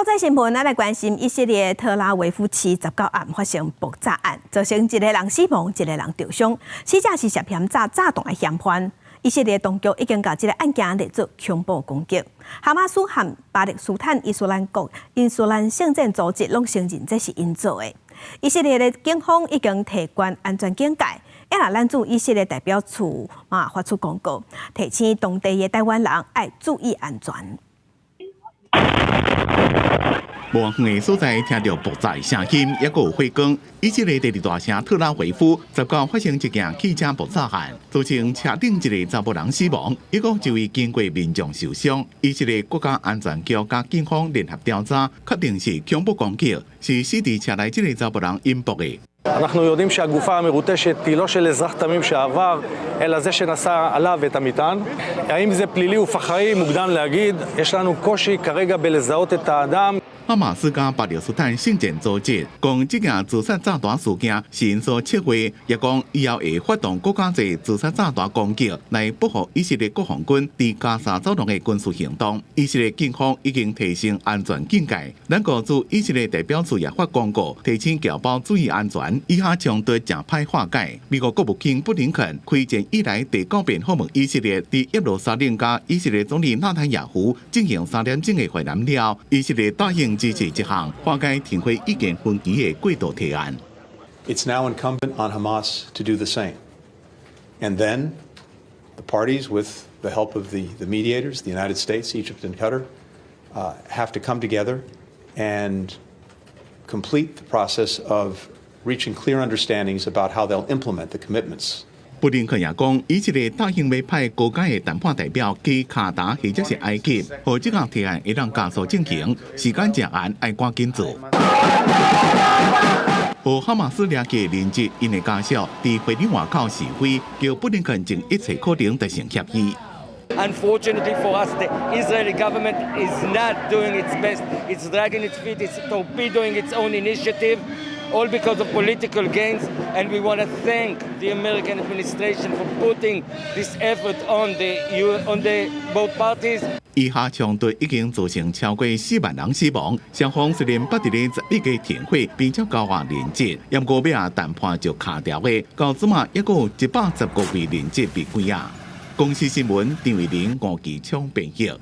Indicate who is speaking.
Speaker 1: 際新聞，咱來關心以色列特拉維夫市19暗發生爆炸案，造成一個人死亡，一個人受傷，死者是涉嫌炸炸彈的嫌犯。以色列當局已經共這個案件列做恐怖攻擊。哈馬斯和巴勒斯坦伊斯蘭國伊斯蘭聖戰組織攏承認這是𪜶做的。以色列的警方已經提懸安全警戒，也若咱駐以色列代表處嘛發出公告，提醒當地的台灣人愛注意安全。
Speaker 2: 無遠的所在聽著爆炸聲音，猶閣有火光。以色列第二大城特拉維夫19發生一件汽車爆炸案，造成車頂一个查埔人死亡，猶閣一位經過民眾受傷。以色列國家安全局佮警方聯合調查，確定是恐怖攻擊，是死佇車內這个查埔人引爆的。
Speaker 3: אנחנו יודעים שהגופה המרוטשת היא לא של אזרח תמים שעבר, אלא זה שנשא עליו את המטען. האם זה פלילי ופח"עי? מוקדם להגיד. יש לנו קושי כרגע בלזהות את האדם.
Speaker 2: 哈馬斯佮巴勒斯坦聖戰組織講，這件自殺炸彈事件是𪜶所策劃，也講以後會發動閣較濟自殺炸彈攻擊來報復以色列國防軍佇加沙走廊的軍事行動。以色列警方已經提升安全警戒，咱國駐以色列代表處也發公告提醒僑胞注意安全。以哈衝突誠歹化解。美國國務卿布林肯開戰以來第九遍訪問以色列，佇耶路撒冷佮以色列總理納坦雅胡進行3點鐘的會談了，以色列答應支持這項化解停火意見分歧的過渡提案。
Speaker 4: It's now incumbent on Hamas to do the same. And then the parties, with the help of the mediators, the United States, Egypt, and Qatar, have to come together and complete the process of reaching clear understandings about how they'll implement the commitments.
Speaker 2: 布林肯也講，以色列答應欲派高階的談判代表去卡達或者是埃及，予這個提案會當加速進行，時間正趕，愛趕緊做。予哈馬斯掠去人質𪜶的家屬佇會議外口示威，叫布林肯盡一切可能達成協議。
Speaker 5: Unfortunately for us, the Israeli government is not doing its best. It's dragging its feet, it's torpedoing its own initiative, all because of political gains. And we want to thank the American administration for putting this effort on the both parties.
Speaker 2: 以哈衝突已經造成超過4萬人死亡，雙方雖然捌佇咧11月停火，並且交換人質，毋過尾仔談判就卡牢的，到這馬猶閣有115位人質被關押。公視新聞張慧玲、吳其昌編譯。